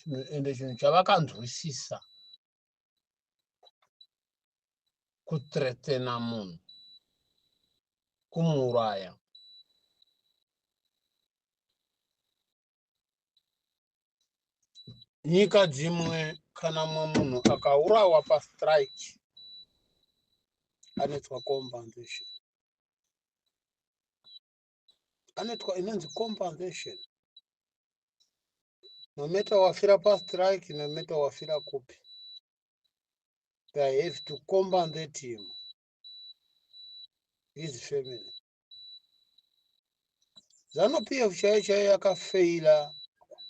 Ende chinhu chavakanzwisisa kuthreatena munhu kumuuraya. Nyika dzimwe kana mumwe munhu akaurawa pastrike anoitwa compensation. Anoitwa inonzi compensation. No matter wafira pastrike, no matter wafira kupi. They have to compensate him, his family. ZANU PF chaiyo chaiyo yakafeila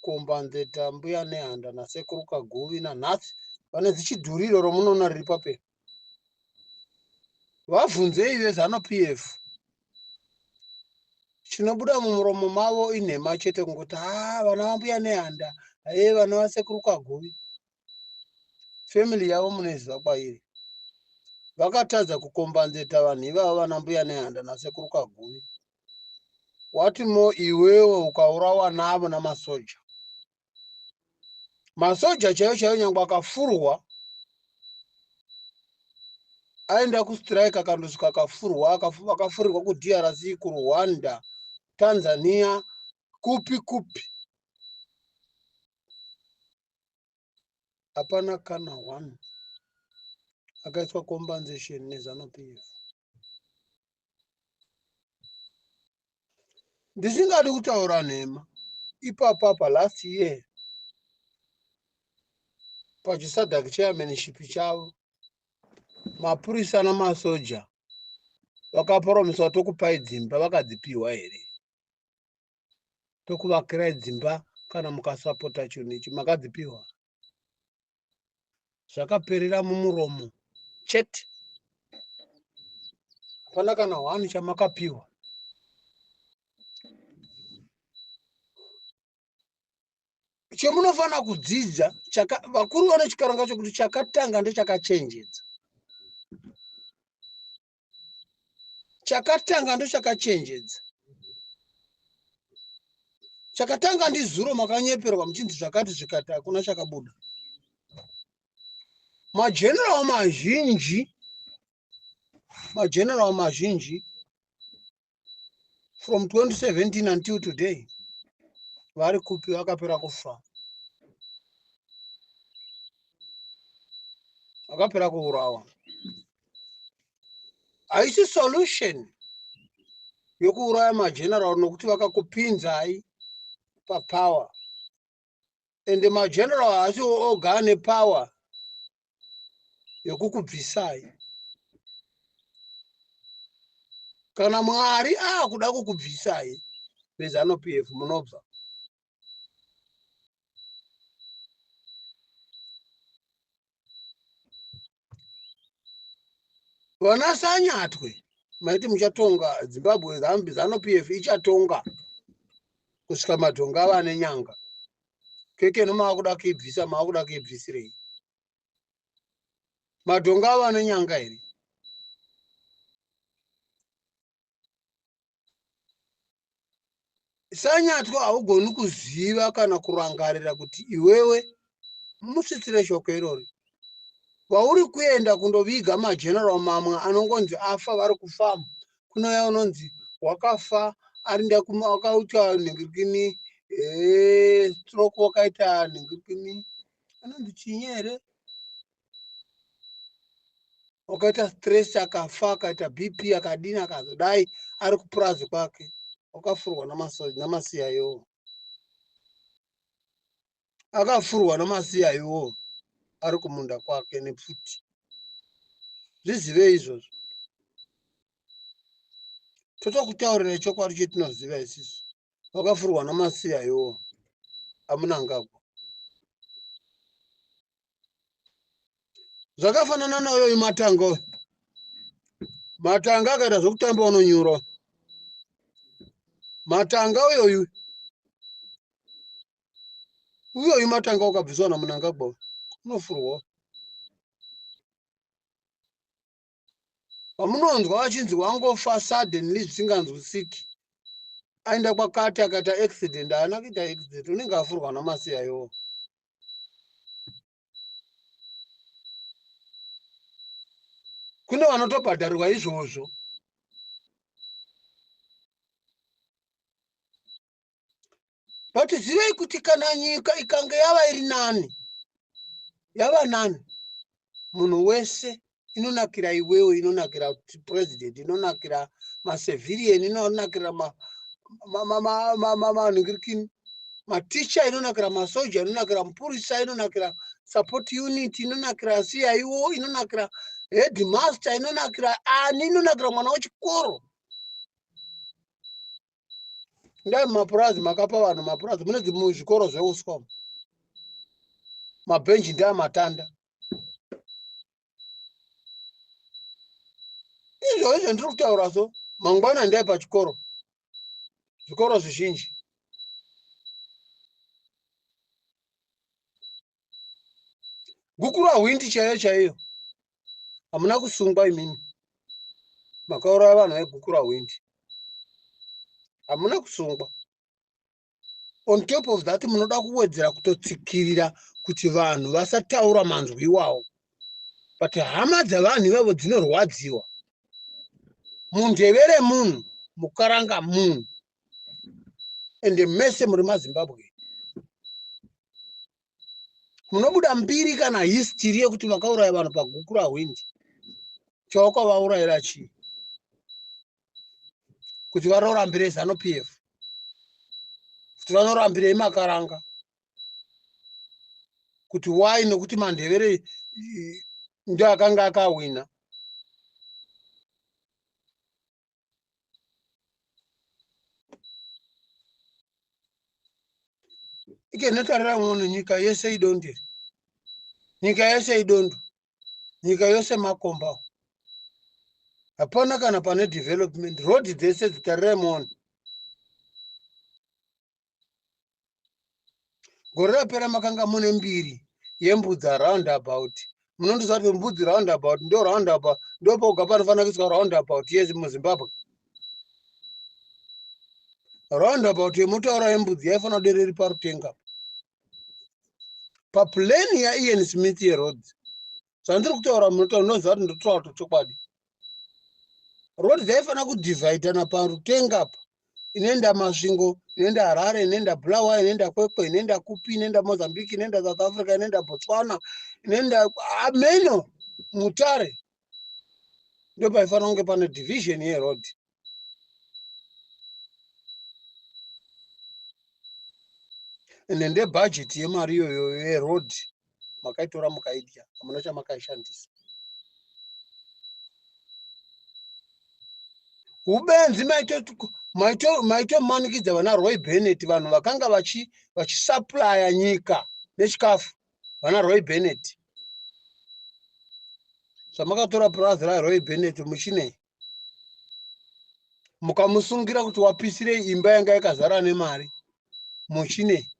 kukombenzeta Mbuya Nehanda naSekuru Kaguvi nanhasi vane zichidhuriro romunoona riri papepa. Vabvunzei veZANU PF. Chinobuda mumuromo mavo inhema chete kungoti haa vana vaMbuya Nehanda, hee vana vaSekuru Kaguvi. Family yavo munoiziva kwairi. Vakatadza kukombanzeta vanhu ivavo vana Mbuya Nehanda naSekuru Kaguvi. What more iwewe ukaurawa navo namasoja. Masoja chaiyo chaiyo nyangwe akafurwa aenda kustrike akandosvika akafurwa akafurirwa kuDRC, kuRwanda, Tanzania, kupi kupi. Hapana kana one akaiswa compensation neZANU PF. Ndisingadi kutaura nhema ipapapa last year pachiSADC chairmanship chavo mapurisa namasoja vakapromiswa tokupai dzimba vakadzipiwa here? Tokuvakirai dzimba kana mukasapota chinhu ichi makadzipiwa. Zvakaperera mumuromo chete. Hapana kana one chamakapiwa. Chemunofanira kudzidza vakuru vane chikaranga chokuti chakatanga ndochakachenjedza. Chakatanga ndochakachenjedza. Chakatanga ndizuro makanyeperwa muchinzi zvakati zvikati hakuna chakabuda. Mageneral mazhinji, mageneral mazhinji from 2017 until today vari kupi? Vakapera kufa, vakapera kuurawa. Haisi solution yokuuraya mageneral nokuti vakakupinzai papower, ende mageneral haasiwo oga ane power yokukubvisai. Kana Mwari aakuda kukubvisai veZANU PF munobva. Vana Sanyatwe maiti muchatonga Zimbabwe, ZANU PF ichatonga kusvika madhonga ava nenyanga. Keke maakuda kuibvisa, maakuda kuibvisirei? Madhonga ava nenyanga here? Sanyatwa haugoni kuziva kana kurangarira kuti iwewe musvitsire shoko irori. Vauri kuenda kundoviga mageneral mamwe anongonzi afa vari kufamu, kunouya unonzi wakafa arinda wakaita nhingirikini stroke, wakaita nhingirikini anonzi chinyi here, wakaita stress akafa, akaita BP akadini akazodai ari kupurazi kwake, wakafurwa namasiyayo, akafurwa namasiyayo ari kumunda kwake nepfuti. Zvizivei izvozvo, totokutaurira chokwadi chetinoziva isusu. Wakafurwa namasiyayo aMunangagwa. Zvakafanana nauyoyu Matanga uyu. Matanga akaita zvokutamba unonyura. Matanga uyoyu uyoyu Matanga ukabviswa naMunangagwa unofurwa. Vamunonzwa vachinzi wangofa suddenly zvisinganzwisiki, aenda kwakati akaita accident, haana kuita accident, unenge afurwa namasiyayo. Kune vanotobhadharirwa izvozvo. But zivei kuti kana nyika ikange yava iri nani, yava nani, munhu wese inonakira iwewe, inonakira president, inonakira macivilian, inonakira manhingirikini, maticha, inonakira masoja, inonakira mupurisa, inonakira support unit, inonakira CIO, inonakira headmaster, inonakira ani, inonakira mwana wechikoro. Ndai mumapurazi makapa vanhu mapurazi, mune zvikoro zveuswa, mabhenji ndeamatanda. Izvo izvo ndiri kutaura so, mangwana ndai pachikoro, zvikoro zvizhinji. Gukura hwindi chaiyo chaiyo, hamuna kusungwa imimi, makauraya vanhu vegukura hwindi, hamuna kusungwa. On top of that, munoda kuwedzera kutotsikirira kuti vanhu vasataura manzwi iwawo, but hama dzavanhu ivavo dzinorwadziwa. Mundevere munhu, mukaranga munhu, ende mese muri maZimbabwe. Munobuda mbiri kana history yekuti vakauraya vanhu pagukura hwindi. Chawakavaurayira chii? Kuti vanorambire ZANU PF, kuti vanorambirei makaranga, kuti why? Nokuti mandevere ndo akanga akawina. Ike notarira muno, nyika yese idondere, nyika yese idondo, nyika yose makomba, hapana kana pane development. Road dzese dzitarirai muone. Gore rapera makanga mune mbiri yembudza roundabout. Munondiziva kuti mbudzi roundabout ndo roundabout ndo poga panofanira kuiswa roundabout yesi muZimbabwe. Roundabout yemotaura yembudzi yaifanira kudereri parutenga paplani yaIan Smith yeroads. Zvandiri kutaura munoziva kuti ndotaura kuti chokwadi. Road dzaifanira kudhivhaidhana parutenga apa, inoenda Masvingo, inoenda Harare, inoenda Bulawayo, inoenda Kwekwe, inoenda kupi, inoenda Mozambique, inoenda South Africa, inoenda Botswana, inoenda ameno Mutare. Ndo paifanira kunge pane division yeroad. Ende ndebhajeti yemari iyoyo yeroad makaitora mukaidya, hamuna chamakaishandisa. Ubenzi maitomanikidza vana Roy Bennett, vanhu vakanga vachisupplya nyika nechikafu, vana Roy Bennett. Zvamakatora purazi raRoy Bennett muchinei, mukamusungira kuti wapisirei imba yanga yakazara nemari, muchinei?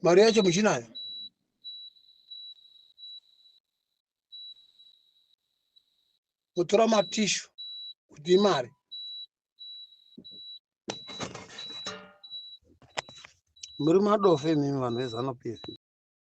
Mari yacho muchinayo? Kutora matishu kuti imari. Muri madofe imimi vanhu veZANU PF.